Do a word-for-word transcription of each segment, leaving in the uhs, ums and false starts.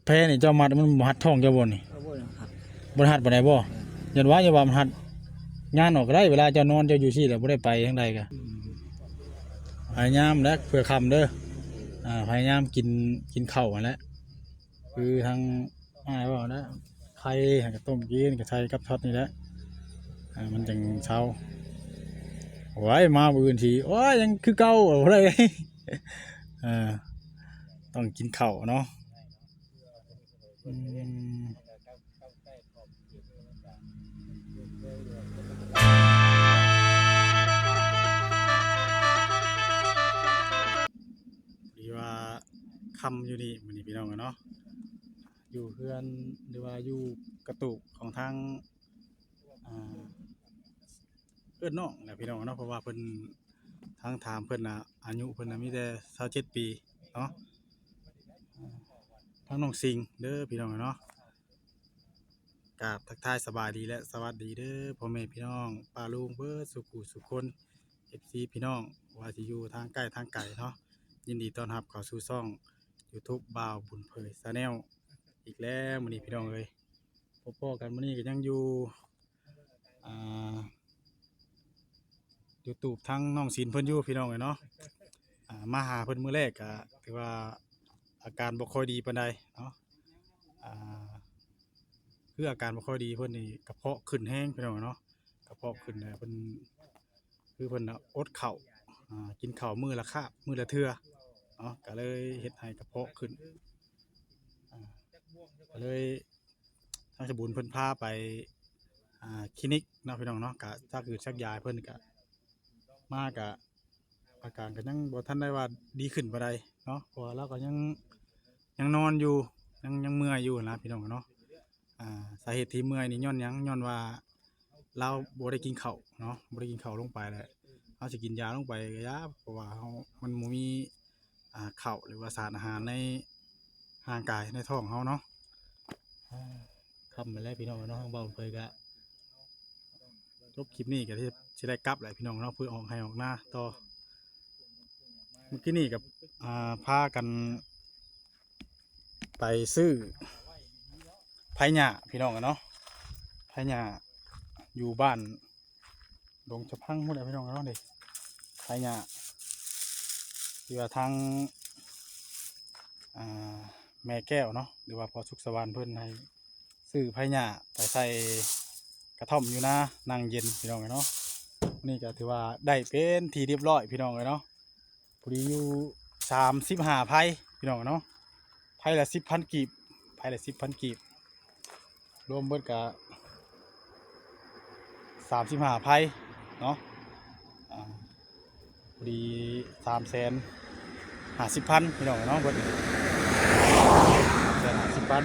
แพนี่เจ้ามัดมันบ่หัดท้องเจ้าบ่นี่ เออบ่ได้หัด บ่ได้หัดปานใดบ่ เออ ยันว่าอย่าว่ามันหัด ย่านออกก็ได้ เวลาเจ้านอนเจ้าอยู่ซี่แหละ บ่ได้ไปทางใดก็ อืม พยายามแหละเพื่อค่ำเด้อ อ่า พยายามกิน กินข้าวหั้นแหละ คือทางอ้ายเว้านะ ไข่ก็ต้มกิน ก็ใส่กับช็อตนี่แหละ อ่า มันจั่งเซา โอ้ย มามื้ออื่นสิ โอ้ย ยังคือเก่า บ่ได้ เออ ต้องกินข้าวเนาะ อืม พอดีว่าค่ำอยู่นี่มื้อนี้พี่น้องเนาะ อยู่เฮือนหรือว่าอยู่กระตูบของทาง อ่า เอิ้นน้องแหละพี่น้องเนาะ เพราะว่าเพิ่น ทางถามเพิ่นน่ะ อายุเพิ่นน่ะมีแต่ซาวเจ็ดปีเนาะ อ่า ทางน้องสิงห์เด้อพี่น้องเนาะ กราบทักทายสบายดีและสวัสดีเด้อ พ่อแม่พี่น้อง ป้าลุงเบิดสุขุสุคน เอฟซี พี่น้อง ว่าสิอยู่ทางใกล้ทางไกลเนาะ ยินดีต้อนรับเข้าสู่ช่อง YouTube บ่าวบุญเผย Channel อีกแล้วมื้อนี้พี่น้องเอ้ย พบพ้อกันมื้อนี้ก็ยังอยู่ อ่า YouTube ทางน้องสิงห์เพิ่นอยู่พี่น้องเอ้ยเนาะ อ่า มาหาเพิ่นมื้อแรกก็ถือว่าอาการบ่ค่อยดีปานใดเนาะ อ่า คืออาการบ่ค่อยดีเพิ่นนี่กระเพาะขึ้นแฮงพี่น้องเอ้ยเนาะ กระเพาะขึ้นแล้วเพิ่น คือเพิ่นน่ะอดข้าว อ่า กินข้าวมื้อละคาบ มื้อละเทื่อเนาะ ก็เลยเฮ็ดให้กระเพาะขึ้น อ่า ก็เลย ทางสบุญเพิ่นพาไป อ่า คลินิกเนาะพี่น้องเนาะ ก็ซักหืดซักยาให้เพิ่น ก็ มาก็ อาการก็ยังบ่ทันได้ว่าดีขึ้นปานใดเนาะ เพราะว่าลาวก็ยัง ยังนอนอยู่ ยัง ยังเมื่อยอยู่หั้นนะพี่น้องเนาะ อ่า สาเหตุที่เมื่อยนี่ย้อนหยัง ย้อนว่าลาวบ่ได้กินข้าวเนาะ บ่ได้กินข้าวลงไปแหละ เฮาสิกินยาลงไปก็ยาก เพราะว่าเฮา มันบ่มี อ่า ข้าวหรือว่าสารอาหารในร่างกาย ในท้องเฮาเนาะ อ่า ค่ำไปแล้วพี่น้องเนาะ ทางบ่าวเผยก็ จบคลิปนี้ก็สิ สิได้กลับแหละพี่น้องเนาะ เพื่อออกไฮ่ออกนาต่อ มื้อกี้นี้ก็ อ่า พากันไปซื้อไผหญ้าพี่น้องเนาะ ไผหญ้าอยู่บ้านดงสะพังพู้นแหละพี่น้องเนาะ นี่ ไผหญ้าที่ว่าทาง อ่า แม่แก้วเนาะ หรือว่าพ่อสุขสวรรค์เพิ่นให้ซื้อไผหญ้าไปใส่กระท่อมอยู่นานั่งเย็นพี่น้องเนาะ นี่ก็ถือว่าได้เป็นที่เรียบร้อยพี่น้องเนาะ พอดีอยู่สามสิบห้าไผพี่น้องเนาะ ไผละสิบพันกีบ ไผละสิบพันกีบ รวมเบิดก็สามสิบห้าไผเนาะ อ่า พอดีสามแสนห้าสิบพันพี่น้องเนาะ เบิดสามแสนห้าสิบพัน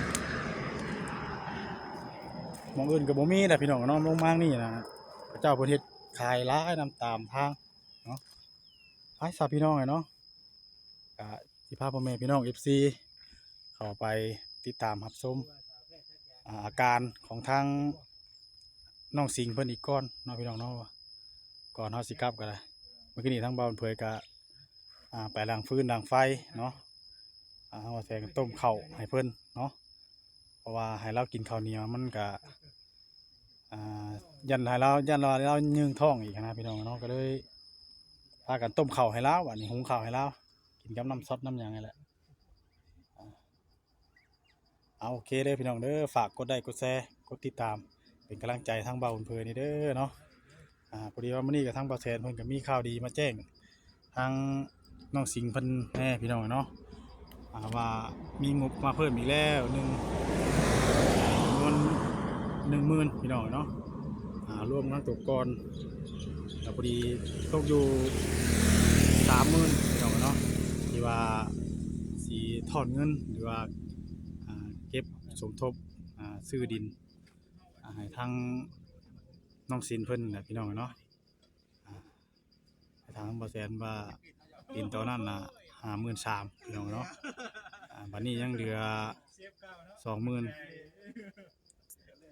หม่องอื่นก็บ่มีนะพี่น้องเนาะ ลงมานี่นะ เขาเจ้าเพิ่นเฮ็ดขายหลายนำตามทางเนาะ ไปซะพี่น้องเอ้ยเนาะ ก็สิพาพ่อแม่พี่น้อง เอฟซี เข้าไปติดตามรับชม อ่า อาการของทางน้องสิงห์เพิ่นอีกก่อนเนาะพี่น้องเนาะ ก่อนเฮาสิกลับก็ได้ เมื่อกี้นี้ทางบ่าวเผยก็ อ่า ไปดังฟืนดังไฟเนาะ อ่า เฮาแซงต้มข้าวให้เพิ่นเนาะ เพราะว่าให้ลาวกินข้าวเหนียวมันก็ อ่า ย่านให้ลาว ย่านว่าลาวยืงท้องอีกนะพี่น้องเนาะ ก็เลยพากันต้มข้าวให้ลาว อันนี้หุงข้าวให้ลาว กินกับน้ำซอสน้ำหยังนี่แหละ อ่า เอา โอเคเด้อพี่น้องเด้อ ฝากกดไลค์กดแชร์ กดติดตาม เป็นกำลังใจทางบ่าวบุญเผยนี่เด้อเนาะ อ่า พอดีว่ามื้อนี้ก็ทางบ่าวแสนเพิ่นก็มีข่าวดีมาแจ้ง ทางน้องสิงห์เพิ่นแน่พี่น้องเนาะ อ่า ว่ามีงบมาเพิ่มอีกแล้ว หนึ่ง จำนวน หนึ่งหมื่น พี่น้องเนาะ อ่า รวมทั้งตัวก่อน ก็พอดีตกอยู่ สามหมื่น พี่น้องเนาะ ที่ว่าสิถอนเงิน หรือว่า อ่า เก็บสมทบ อ่า ซื้อดิน อ่า ให้ทางน้องสิงห์เพิ่นน่ะพี่น้องเนาะ อ่า ให้ทางบ่าวแสนว่าดินตอนนั้นน่ะ ห้าหมื่นสาม พี่น้องเนาะ อ่า บัดนี้ยังเหลือ สองหมื่น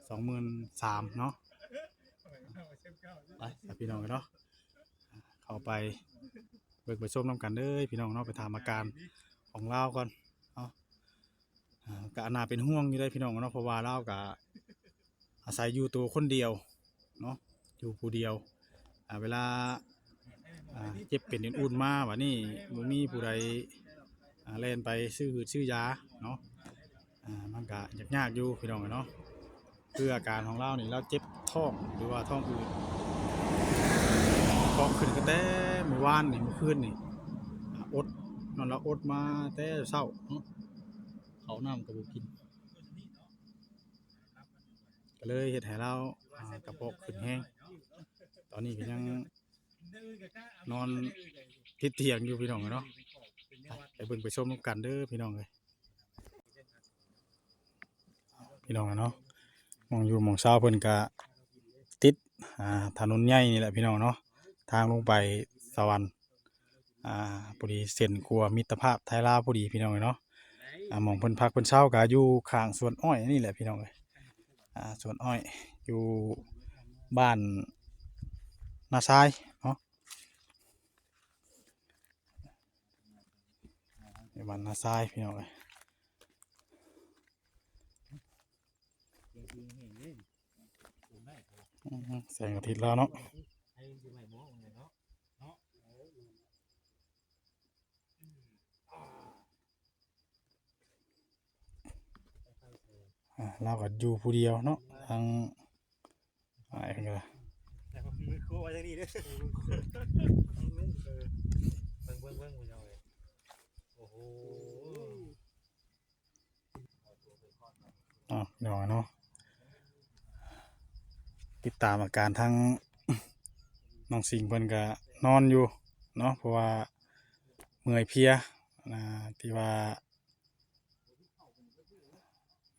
สองหมื่นสาม เนาะ ไป ไปพี่น้องเนาะ เข้าไปเบิ่งไปชมนำกันเด้อพี่น้องเนาะ ไปถามอาการของลาวก่อนเนาะ อ่า ก็น่าเป็นห่วงอยู่ได้พี่น้องเนาะ เพราะว่าลาวก็อาศัยอยู่ตัวคนเดียวเนาะ อยู่ผู้เดียว อ่า เวลา อ่า เจ็บเป็นอุ่นๆมา บัดนี้บ่มีผู้ใด อ่า แล่นไปซื้อหืดซื้อยาเนาะ อ่า มันก็ยากๆอยู่พี่น้องเนาะ คืออาการของลาวนี่ ลาวเจ็บท้องหรือว่าท้องอืด ท้องขึ้นก็แต่มื้อวานนี่ มื้อคืนนี่ อ่า อด นอนลาวอดมาแต่เช้าเนาะ ข้าวน้ำก็บ่กิน ก็เลยเฮ็ดให้ลาว อ่า กระเพาะขึ้นแฮง ตอนนี้ก็ยังนอนติดเตียงอยู่พี่น้องเนาะ ไปเบิ่งไปชมนำกันเด้อพี่น้องเอ้ย พี่น้องเนาะ หม่องอยู่หม่องเซาเพิ่นก็ติด อ่า ถนนใหญ่นี่แหละพี่น้องเนาะ ทางลงไปสวรรค์ อ่า พอดีเส้นครัวมิตรภาพไทยลาวพอดีพี่น้องเนาะ อ่า หม่องเพิ่นพักเพิ่นเซาก็อยู่ข้างสวนอ้อยนี่แหละพี่น้องเอ้ย อ่า สวนอ้อย อยู่บ้านนาซายเนาะ อยู่บ้านนาซายพี่น้องเอ้ย อืม แสงอาทิตย์แล้วเนาะ อ่า ลาวก็อยู่ผู้เดียวเนาะ ทางอ้ายเพิ่นก็ได้ แต่ว่ามันคือว่าจังนี้เด้อ เบิ่ง เบิ่ง เบิ่ง พี่น้องเอ้ย โอ้โห อ้าว พี่น้องเนาะ ติดตามอาการทางน้องสิงห์เพิ่นก็นอนอยู่เนาะ เพราะว่าเมื่อยเพลีย อ่า ที่ว่า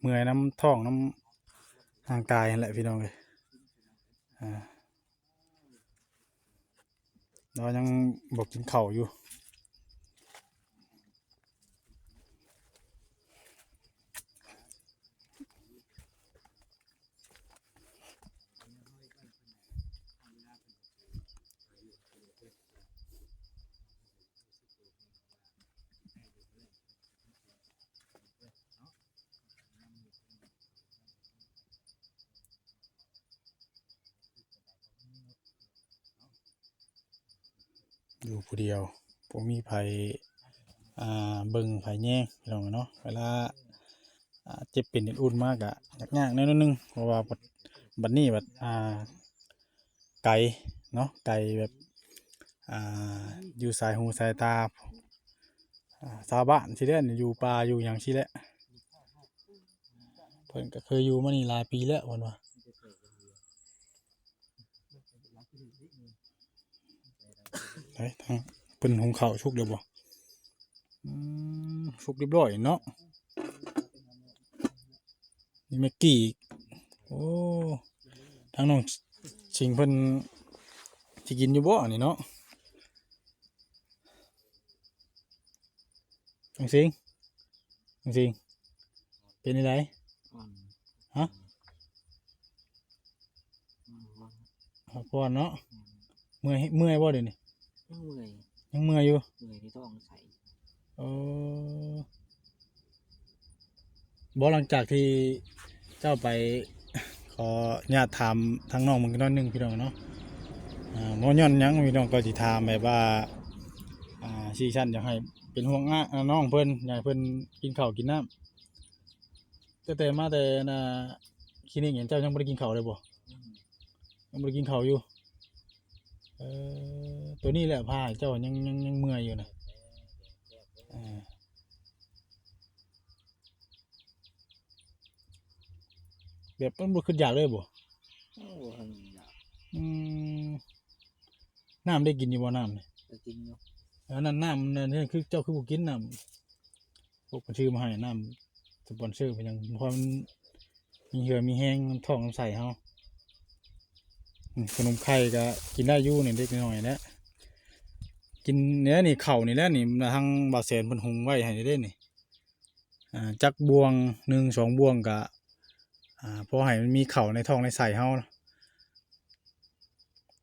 เมื่อยนำท้องนำร่างกายนั่นแหละพี่น้องเอ้ย อ่า ลาวยังบ่กินข้าวอยู่ อยู่ผู้เดียว บ่มีไผ อ่า เบิ่งไผแยงพี่น้องเนาะ เวลา อ่า เจ็บเป็นอุ่นๆมาก็ยากๆแนวหนึ่ง เพราะว่าบัด บัดนี้บัด อ่า ไกลเนาะ ไกลแบบ อ่า อยู่สายหูสายตา อ่า ชาวบ้านซี้แหละ อยู่ป่าอยู่หยังซี้แหละ เพิ่นก็เคยอยู่มานี่หลายปีแล้วเพิ่นว่า เฮ้ย ทางเพิ่นหุงข้าวสุกแล้วบ่ อืม สุกเรียบร้อยเนาะ นี่แม็กกี้อีก โอ้ ทางน้องสิงห์เพิ่นสิกินอยู่บ่อันนี้เนาะ น้องสิงห์ น้องสิงห์ เป็นจั่งใด อ่อน ฮะ อ่อน พักผ่อนเนาะ อืม เมื่อย เมื่อยบ่เดี๋ยวนี้ ยังเมื่อย ยังเมื่อยอยู่ เมื่อยที่ท้องใส เออ บ่ หลังจากที่เจ้าไป ขออนุญาตถามทางน้องมึงน้อยหนึ่งพี่น้องเนาะ อ่า บ่ย้อนหยังพี่น้องก็สิถามแบบว่า อ่า ซีซั่นอยากให้เป็นห่วงอ้า อ่า น้องเพิ่น อยากให้เพิ่นกินข้าวกินน้ำ ตั้งแต่มาแต่น่ะ คลินิกเห็นเจ้ายังบ่ได้กินข้าวเลยบ่ ยัง ยังบ่ได้กินข้าวอยู่ เออ ตัวนี้แหละพาให้เจ้ายัง ยัง ยังเมื่อยอยู่นะ อ่า แบบมันบ่คิดอยากเลยบ่ โอ้ บ่ทันอยาก อืม น้ำได้กินอยู่บ่น้ำนี่ ก็กินอยู่ อันนั้นน้ำนั่นคือเจ้าคือบ่กินน้ำ พวกเพิ่นซื้อมาให้น้ำ สปอนเซอร์เพิ่นยัง เพราะมันมีเหื่อมีแฮง น้ำท้องน้ำใสเฮา อืม ขนมไข่ก็กินได้อยู่นี่ เด็กน้อยนะ กินเนี่ยนี่ ข้าวนี่แหละนี่ ทางบ่าวแสนเพิ่นหุงไว้ให้เด้นี่ อ่า จักบ่วงหนึ่งสองบ่วงก็ อ่า พอให้มันมีข้าวในท้องในไส้เฮา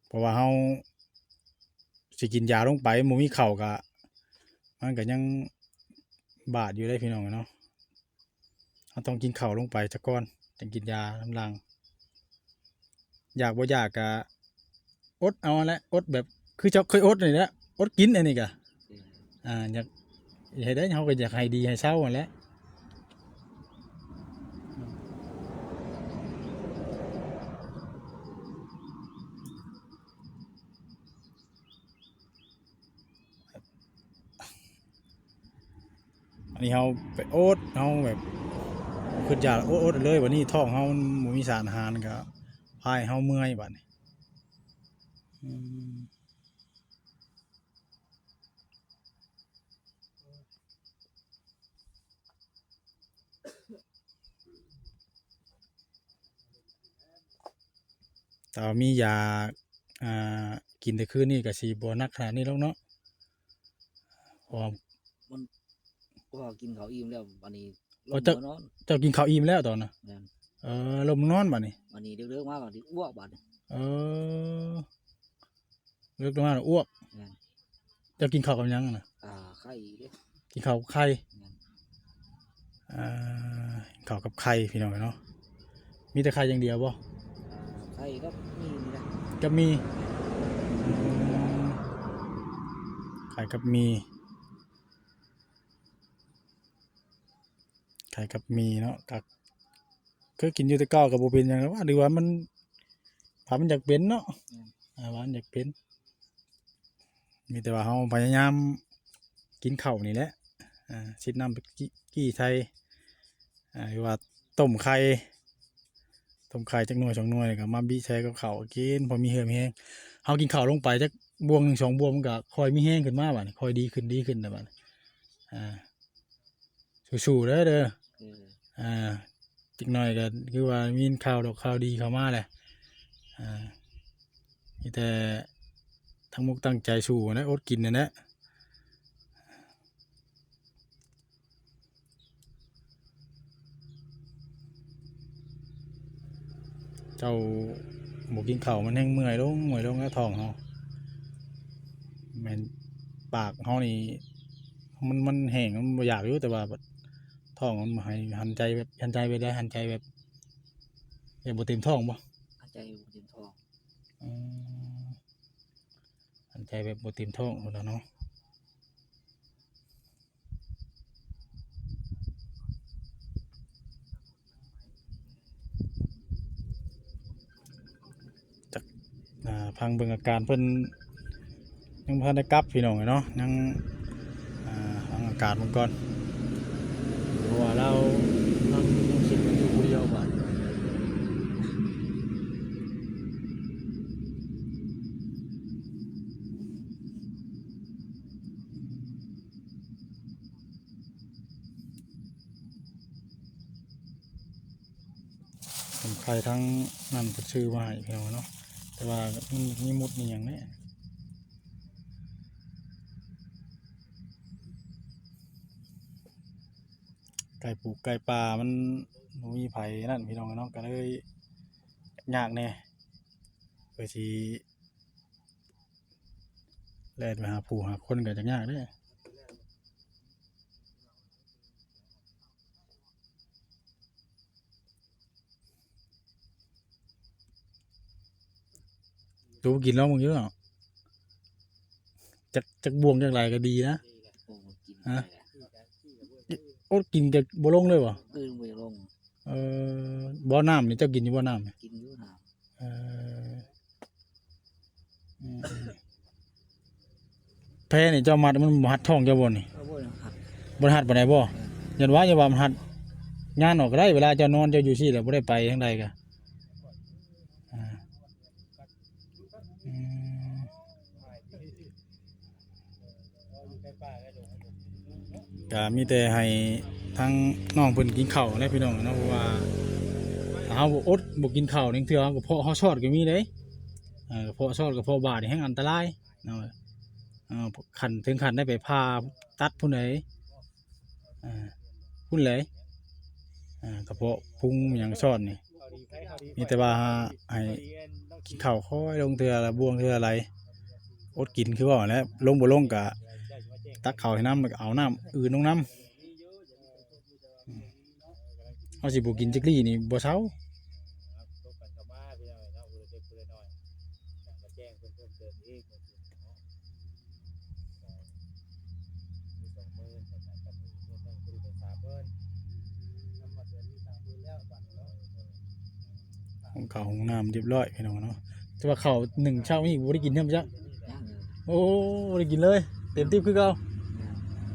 เพราะว่าเฮาสิกินยาลงไป บ่มีข้าวก็ มันก็ยังบาดอยู่เด้พี่น้องเนาะ มันต้องกินข้าวลงไปซะก่อน จั่งกินยานำหลัง อยากบ่อยากก็อดเอาแหละ อดแบบคือเจ้าเคยอดนี่แหละ อดกินอันนี้ก็อืม อ่า อยาก อยากให้ได้ เฮาก็อยากให้ดีให้เซาหั้นแหละ อันนี้เฮาไปอด เฮาแบบคิดอยากอด อดเลย บัดนี้ท้องเฮามันบ่มีสารอาหาร ก็พาให้เฮาเมื่อยบัดนี้ อืม แต่ว่ามียา อ่า กินแต่คืนนี้ก็สิบ่หนักขนาดนี้หรอกเนาะ เพราะว่า มัน เพราะว่ากินข้าวอิ่มแล้ว บัดนี้ เพราะเจ้า ลงมานอน เจ้ากินข้าวอิ่มแล้วตอนน่ะ แม่น เออ ลงมานอนบัดนี้ บัดนี้เลิกๆมาบัดนี้อ้วกบัดนี้ เออ เลิกลงมาแล้วอ้วก แม่น เจ้ากินข้าวกับหยังน่ะ อ่า ไข่เด้ กินข้าวกับไข่ แม่น อ่า ข้าวกับไข่พี่น้องเนาะ มีแต่ไข่อย่างเดียวบ่ อ่า ไข่กับหมี่นี่แหละ กับหมี่ อืม ไข่กับหมี่ ไข่กับหมี่เนาะ ก็เคยกินอยู่แต่เก่าก็บ่เป็นหยังหรอกว่า หรือว่ามัน ว่ามันอยากเป็นเนาะ อืม อ่า ว่ามันอยากเป็น มีแต่ว่าเฮาพยายามกินข้าวนี่แหละ อ่า สิดน้ำไปกี้ กี้ใส่ อ่า หรือว่าต้มไข่ ต้มไข่จักหน่วยสองหน่วย แล้วก็มาบิใส่กับข้าวกิน พอมีเหื่อมีแฮง เฮากินข้าวลงไปจักบ่วงหนึ่งสองบ่วง มันก็ค่อยมีแฮงขึ้นมาบัดนี้ ค่อยดีขึ้น ดีขึ้นนะบัดนี้ อ่า สู้ๆเด้อ เด้อ เออ อ่า จักหน่อยก็คือว่ามีข่าวดอกข่าวดีเข้ามาแหละ อ่า มีแต่ตั้งมุกตั้งใจสู้นะ อดกินนั่นแหละ เจ้าบ่กินข้าวมันแฮงเมื่อยลง เมื่อยลงแล้วท้องเฮา แม่นปากเฮานี่ มัน มันแห้ง มันบ่อยากอยู่ แต่ว่าบัดท้องมันให้หันใจแบบ หันใจไปได้ หันใจแบบ แบบบ่เต็มท้องบ่ หันใจบ่เต็มท้อง อืม หันใจแบบบ่เต็มท้องพุ้นล่ะเนาะ จัก อ่า ฟังเบิ่งอาการเพิ่น ยังบ่ทันได้กลับพี่น้องเนาะ ยัง อ่า ฟังอาการเพิ่นก่อน เพราะว่าลาว ลาวยังคิดกันอยู่ผู้เดียวบาด ผมขายทั้งนั่นก็ซื้อมาให้พี่น้องเนาะ แต่ว่ามันมีมุดมีหยังเนี่ย ไก่ปลูกไก่ป่ามันบ่มีไผนั่นพี่น้องเนาะ ก็เลยยากแน่ เพื่อสิแล่นไปหาผู้หาคนก็จะยากเด้ ตูกินแล้วมึงอยู่เนาะ จัก จักบ่วงจักหลายก็ดีนะ โอ้ กิน ฮะ ไปอะ อดกินจะบ่ลงเลยบ่ เออ บ่ลง เออ บ่อน้ำนี่เจ้ากินอยู่บ่อน้ำนี่ กินอยู่น้ำ เออ อืม แพนี่เจ้ามัดมันบ่หัดท้องเจ้าบ่นี่ เออ บ่ได้หัด บ่ได้หัดปานใดบ่ เออ ยันว่าอย่าว่ามันหัด งานออกก็ได้ เวลาเจ้านอนเจ้าอยู่ซี่แหละ บ่ได้ไปทางใดก็ อ่า อืม ก็มีแต่ให้ทั้งน้องเพิ่นกินข้าวแหละพี่น้องเนาะ เพราะว่าถ้าเฮาบ่อดบ่กินข้าวนี่ เทื่อเฮากระเพาะเฮาซอดก็มีเด้ เอ่อ กระเพาะซอดกระเพาะบาดนี่แฮ่งอันตรายเนาะ เอ่อ ขั้นถึงขั้นได้ไปผ่าตัดพุ้นใด อ่า พุ้นเลย อ่า กระเพาะพุงหยังซอดนี่ มีแต่ว่าให้กินข้าวค่อยลงเทื่อละบ่วงเทื่อละ อดกินคือว่าแหละ ลงบ่ลงก็ตักข้าวให้นำ แล้วก็เอาน้ำอื่นลงนำ อืม เอาสิบ่กินจักลี่นี่บ่เซา ครับ ตกกันเข้ามาพี่น้องเนาะ ผู้เล็กผู้น้อย อยากมาแจ้งเพิ่นเพิ่มเติมอีก เนาะ มีสองหมื่น แต่ก็มีเงินนั่งคุยกันสามหมื่น นำมาเดือนนี้สามหมื่นแล้ว บัดนี้เนาะ ห้องข้าวห้องน้ำเรียบร้อยพี่น้องเนาะ แต่ว่าข้าวนึ่งเช้านี้บ่ได้กินเพิ่นจ้ะ ยังอยู่ โอ้ บ่ได้กินเลย เต็มติ๊บคือเก่า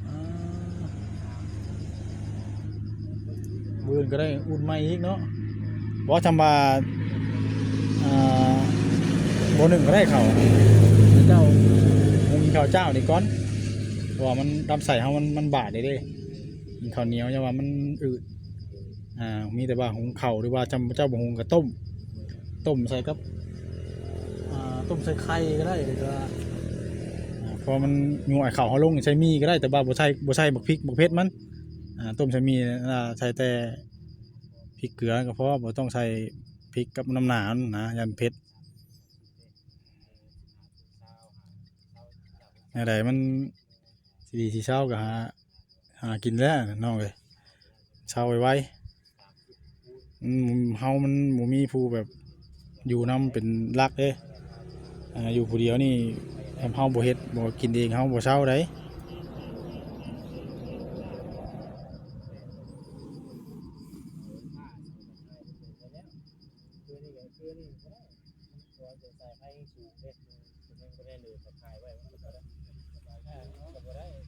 อ่า มื้ออื่นก็ได้อุ่นใหม่อีกเนาะ บ่ จำว่า อ่า บ่นึ่งก็ได้ข้าว เจ้าหุงข้าวเจ้านี่ก่อน เพราะว่ามันลำไส้เฮามัน มันบาดเด้ กินข้าวเหนียว อย่าว่ามันอืด อ่า มีแต่ว่าหุงข้าว หรือว่าจำเจ้าบ่หุงก็ต้ม ต้มใส่กับ อ่า ต้มใส่ไข่ก็ได้ หรือว่า อ่า เพราะมัน หรือเอาข้าวเฮาลงใส่หมี่ก็ได้ แต่ว่าบ่ใส่ บ่ใส่บักพริกบักเผ็ดมัน อ่า ต้มใส่หมี่ อ่า ใส่แต่พริกเกลือก็พอ บ่ต้องใส่พริกกับน้ำหนามันนะ ย่านเผ็ด แนวใดมันสิดีสิเซาก็หา หากินแล้วน้องเอ้ย เซาไวๆ อืม เฮามันบ่มีผู้แบบอยู่นำเป็นหลักเด้ อ่า อยู่ผู้เดียวนี่ ถ้าเฮาบ่เฮ็ด บ่กินเอง เฮาบ่เซาได๋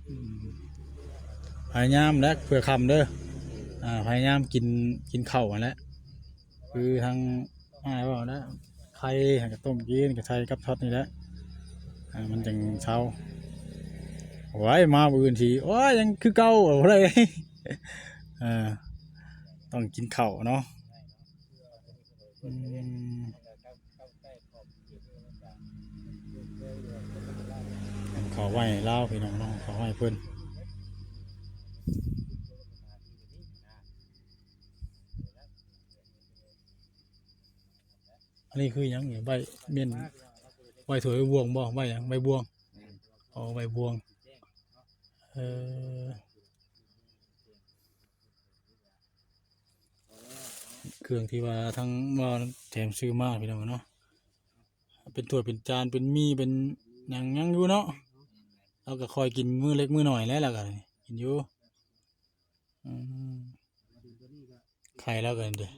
อืม พยายามแหละเผื่อค่ำเด้อ อ่า พยายามกิน กินข้าวหั้นแหละ คือทางอ้ายเว้านะ ไข่ให้ก็ต้มกิน ก็ใส่กับช็อตนี่แหละ อ่า มันจั่งเซา โอ้ย มามื้ออื่นสิ โอ้ย ยังคือเก่า บ่ได้ อ่า ต้องกินข้าวเนาะ อืม เขาไหว้ลาวพี่น้องเนาะ เขาไหว้เพิ่น อันนี้คือหยังนี่ ใบเม่น ใบถ้วยใบบ่วงบ่ ใบหยัง ใบบ่วง อ๋อ ใบบ่วง เออ เครื่องที่ว่าทางบ่าวแถมซื้อมาพี่น้องเนาะ เป็นถ้วยเป็นจาน เป็นหมี่ เป็นหยัง ยังอยู่เนาะ เราก็คอยกินมื้อเล็กมื้อน้อยแล้ว เราก็กินอยู่ อืม ไข่เราก็เด้อ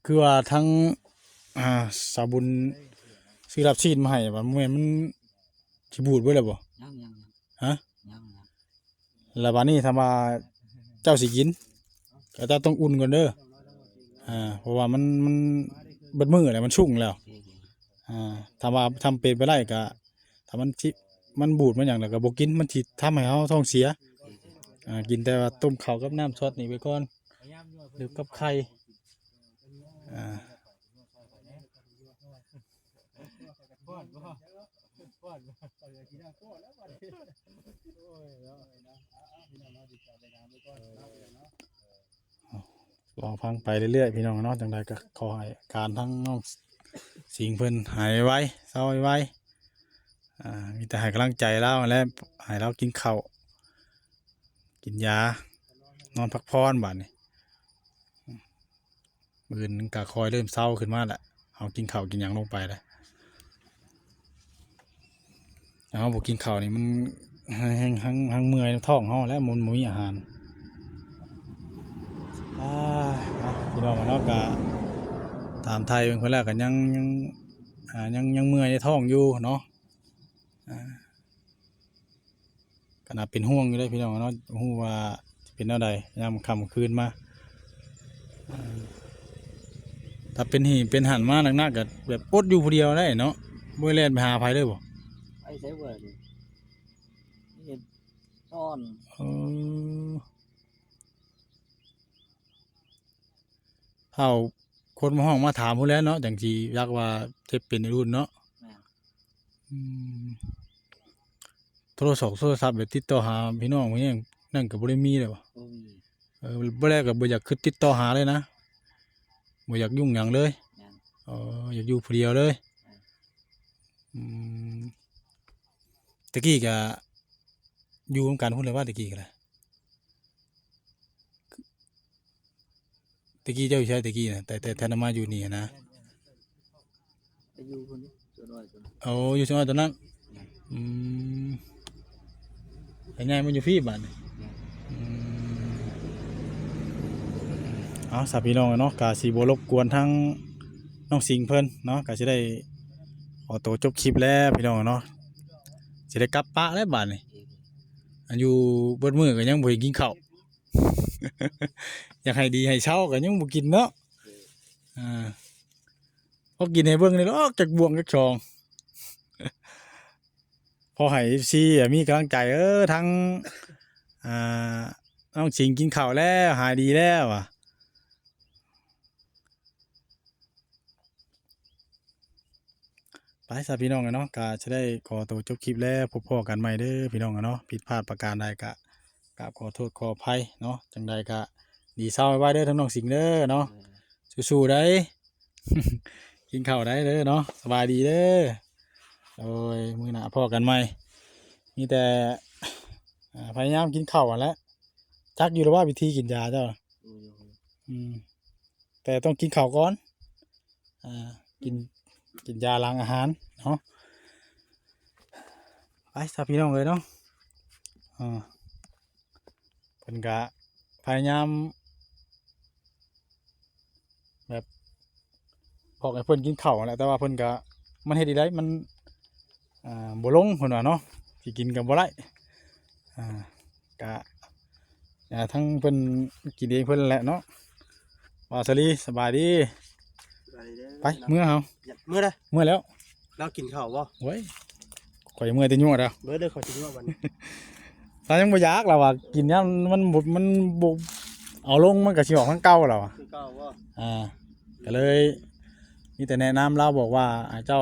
คือว่าทั้ง อ่า สาวบุญซื้อลาบซีนมาให้ ว่าแม่นมันสิบูดเบิดแล้วบ่ ยังยังยัง ฮะ ยังยัง แล้วบัดนี้ถ้าว่าเจ้าสิกิน ก็เจ้าต้องอุ่นก่อนเด้อ อ่า เพราะว่ามัน มันเบิดมื้อแล้ว มันสุกแล้ว โอเคโอเค อ่า ถ้าว่าทำเป็นไปได้ก็ ถ้ามันสิ มันบูดมันหยังแล้วก็บ่กิน มันสิทำให้เฮาท้องเสีย อ่า กินแต่ว่าต้มข้าวกับน้ำซอสนี่ไปก่อน หรือกับไข่ อ่า รอฟังไปเรื่อยๆ พี่น้องเนาะ จั่งใดก็ขอให้อาการทั้งน้องสิงห์เพิ่นหายไวๆ เซาไวๆ อ่า มีแต่ให้กำลังใจลาวและให้ลาวกินข้าว กินยา นอนพักผ่อนบัดนี้ มื้ออื่นก็ค่อยเริ่มเซาขึ้นมาแหละ เอากินข้าวกินหยังลงไปแล้ว เฮาบ่กินข้าวนี่มันแฮง แฮง แฮงเมื่อยท้องเฮาแล้ว มันบ่มีอาหาร อ่า เนาะ พี่น้องเนาะ ก็ถามไทยเพิ่นแล้วก็ยัง ยัง อ่า ยัง ยังเมื่อยในท้องอยู่เนาะ อ่า ขนาดเป็นห่วงอยู่เด้พี่น้องเนาะ ฮู้ว่าสิเป็นแนวใด ยามค่ำคืนมา อ่า ถ้าเป็นหี่เป็นหันมาหนักๆ ก็แบบอดอยู่ผู้เดียวได้เนาะ บ่ได้แล่นไปหาไผเลยบ่ ไปไสบ่ได้ นี่นอน เออ เฒ่าคนมาฮ้องมาถามพู้นแหล้วเนาะ จั่งสิจักว่าเจ็บเป็นวัยรุ่นเนาะ แม่น อืม โทรศัพท์ โทรศัพท์แบบติดต่อหาพี่น้องพวกนี้นั่นก็บ่ได้มีเลยบ่ บ่มี เออ บ่แล้วก็บ่อยากคือติดต่อหาเลยนะ บ่อยากยุ่งหยังเลย แม่น เออ อยากอยู่ผู้เดียวเลย แม่น อืม ตะกี้ก็ อยู่นำกันพุ้นเลยว่าตะกี้ก็ได้ ตะกี้เจ้าอยู่ไสตะกี้นะ แต่ แต่แทนมาอยู่นี่นะ ไปอยู่คนตัวน้อยตัวนั้น โอ้ อยู่สวนอ้อยตอนนั้น อืม ไปย้ายมาอยู่พี้บาดนี่ อืม เอาซะพี่น้องเนาะ กะสิบ่รบกวนทั้งน้องสิงห์เพิ่นเนาะ กะสิได้ขอตัวจบคลิปแล้วพี่น้องเนาะ สิได้กลับปะแล้วบาดนี่ อันอยู่เบิดมื้อก็ยังบ่ได้กินข้าว อยากให้ดีให้เซาก็ยังบ่กินเนาะ อ่า พอกินให้เบิ่งนี่ดอกจักบ่วงจักซอง พอให้เอฟซีอะมีกำลังใจ เออ ทั้ง อ่า น้องสิงห์กินข้าวแล้ว หายดีแล้วอะ ไปซะพี่น้องเนาะ ก็จะได้ขอตัวจบคลิปแล้ว พบพ้อกันใหม่เด้อพี่น้องเนาะ ผิดพลาดประการใดก็กราบขอโทษขออภัยเนาะ จังใดก็ดีเซาไวๆเด้อทั้งน้องสิงห์เด้อเนาะ สู้ๆได้ กินข้าวได้เด้อเนาะ สบายดีเด้อ โอ้ย มื้อหน้าพ้อกันใหม่ มีแต่ อ่า พยายามกินข้าวหั่นแหละ จักอยู่แล้วว่าวิธีกินยาเจ้า อืม อืม แต่ต้องกินข้าวก่อน อ่า กิน กินยาหลังอาหารเนาะ ไปซะพี่น้องเอ้ยเนาะ อ่า เพิ่นก็พยายาม แบบ บอกให้เพิ่นกินข้าวหั่นแหละ แต่ว่าเพิ่นก็ มันเฮ็ดจั่งใด มัน อ่า บ่ลงเพิ่นว่าเนาะ สิกินก็บ่ได้ อ่า ก็ อ่า ทั้งเพิ่นกินเองเพิ่นแหละเนาะ บ่าวสาลี สบายดี ไปเด้อ ไป เมือเฮา เมือเด้อ เมือแล้ว เรากินข้าวบ่ โอ้ย ข่อยเมือแต่ยั่วแล้ว เบิดเด้อข้าวสิยั่วบัดนี้ เรายังบ่อยากแล้วว่ะ กินยามมันบ่ มันบ่เอาลง มันก็สิออกทางเก่าแล้วว่ะ คือเก่าบ่ อ่า ก็เลย มีแต่แนะนำ ลาวบอกว่า อ่า เจ้า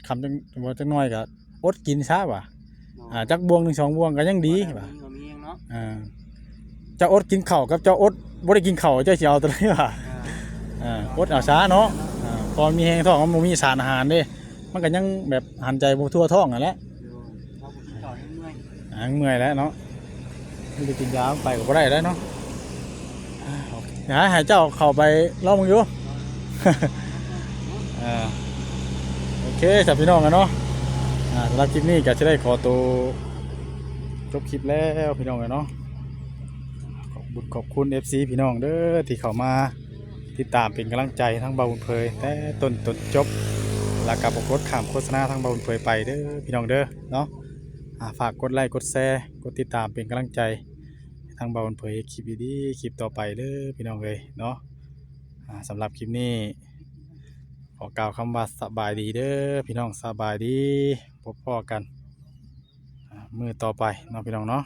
คำจัง บ่จักหน่อยก็อดกินซะว่ะ อ่า จักบ่วงหนึ่งสองบ่วงก็ยังดีว่ะ มีเงินมีเองเนาะ อ่า เจ้าอดกินข้าวกับเจ้าอดบ่ได้กินข้าว เจ้าสิเอาตัวใดว่ะ อ่า อ่า อดเอาซะเนาะ อ่า พอมีแฮงท้อง มันบ่มีสารอาหารเด้ มันก็ยังแบบหันใจบ่ทั่วท้องนั่นแหละ เดี๋ยวเราบ่กินข้าวให้เมื่อย อ่า เมื่อยแล้วเนาะ มันไปกินยาไปก็บ่ได้แล้วเนาะ อ่า โอเค หาให้เจ้าเข้าไปลองมึงอยู่ อ่า โอเค จ้ะพี่น้องอะเนาะ อ่า สำหรับคลิปนี้ก็จะได้ขอตัวจบคลิปแล้วพี่น้องอะเนาะ ขอบคุณ ขอบคุณ เอฟซี พี่น้องเด้อ ที่เข้ามาติดตามเป็นกำลังใจทั้งบ่าวบุญเผย แต่ต้นจนจบ แล้วก็บ่กดข้ามโฆษณาทั้งบ่าวบุญเผยไปเด้อพี่น้องเด้อเนาะ อ่า ฝากกดไลค์ กดแชร์ กดติดตามเป็นกำลังใจ ให้ทั้งบ่าวบุญเผยคลิปดีๆ คลิปต่อไปเด้อพี่น้องเอ้ยเนาะ อ่า สำหรับคลิปนี้ ขอกล่าวคำว่าสบายดีเด้อพี่น้อง สบายดี พบพ้อกัน อ่า มื้อต่อไปเนาะพี่น้องเนาะ